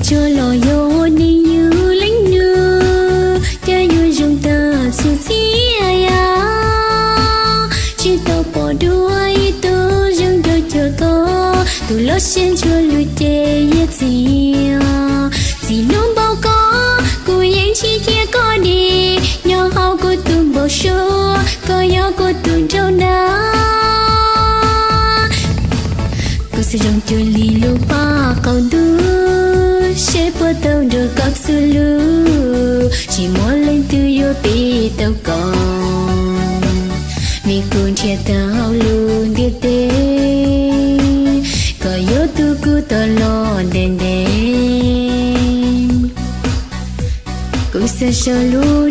Tsuas los yog ua neeg yug leej nug, cas yuav zoo tag txhua txhia yam. Tsis tau pom dua ib tug zoo nraug cuag koj, tus loj siab ntsuag lug ces yog txiv. Txij hnub npau koj, kuv yeej ntsib cia koj dim, nyob hauv kuv tus npau suav, koj yog kuv tus nraug nab. Kuv xav zoo cuag li lub paj qaum ntuj, seb puas tau nrog koj txuj lug, tsis muaj leej twg yuav pib tau koj. Vim kuv nrhiav tau hauv lub ntiaj teb, koj yog tus kuv tos los ntev ntev. Kuv xav sau lub